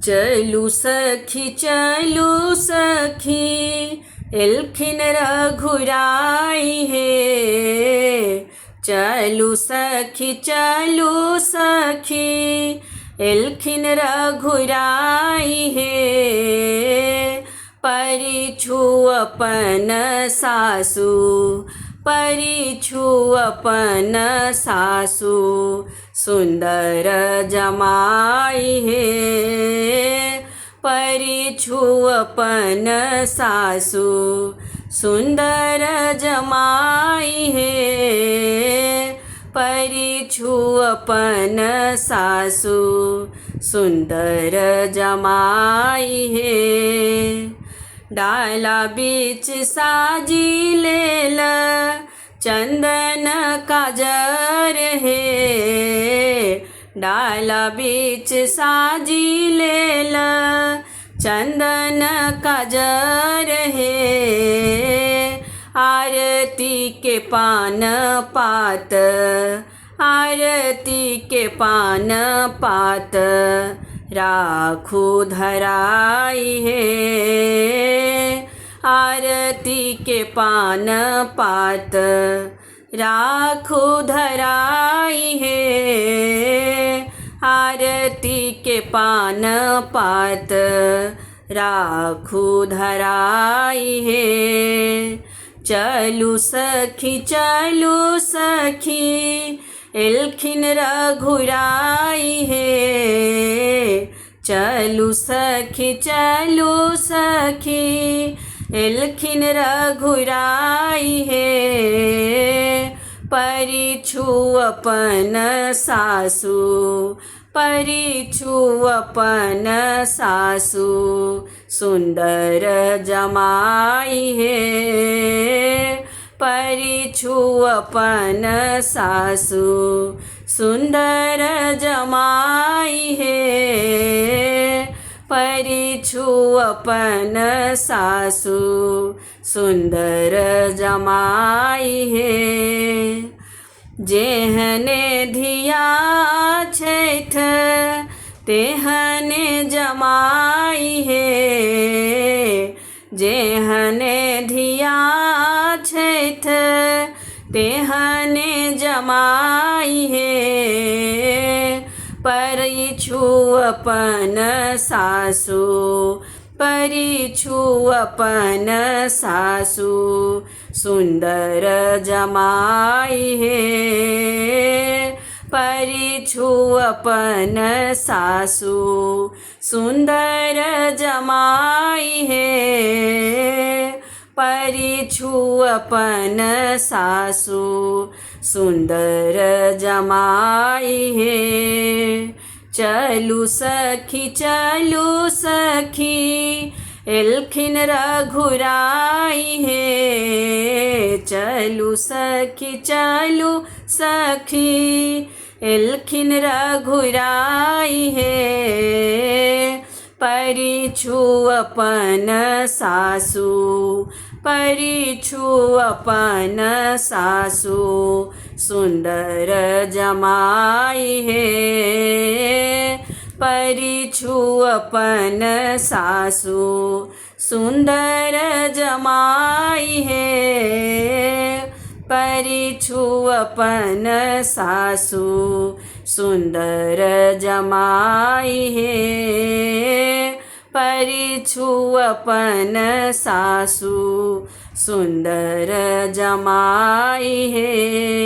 चलू सखी चलू सखी, एलखिन रघुराई हे। चलू सखी चलू सखी, एलखिन रघुराई हे। परिछु अपन सासु, परिछु अपन सासु, सुन्दर जमाई हे। परिछु अपन सासु, सुन्दर जमाई हे। परिछु अपन सासु, सुन्दर जमाई हे। डाला बीच साजी लेल चंदन काजर हे। डाला बीच साजी लेल चंदन काजर हे। आरती के पान पात, आरती के पान पात, राखू धराई हे। आरती के पान पात, राखू धराई हे। आरती के पान पात, राखू धराई हे। चलू सखी चलू सखी, एलखिन रघुराई हे। चलू सखी चलू सखी, एलखिन रघुराई हे। परिछु अपन सासु, परिछु अपन सासु, सुन्दर जमाई हे। परिछु अपन सासु, सुन्दर जमाई हे। परिछु अपन सासु, सुन्दर जमाई हे। जेहने धिया छैथ तेहने जमाई हे। जेहने धिया छैथ तेहने जमाई हे। परिछु अपन सासु, परिछु अपन सासु, सुन्दर जमाई हे। परिछु अपन सासु, सुन्दर जमाई हे। परिछु अपन सासु, सुन्दर जमाई हे। चलू सखी चलू सखी, एलखिन रघुराई हे। चलू सखी चलू सखी, एलखिन रघुराई हे। परिछु अपन सासु, परिछु अपन सासु, सुन्दर जमाई हे। परिछु अपन सासु, सुन्दर जमाई हे। परिछु अपन सासु, सुन्दर जमाई हे। परिछु अपन सासु, सुन्दर जमाई हे।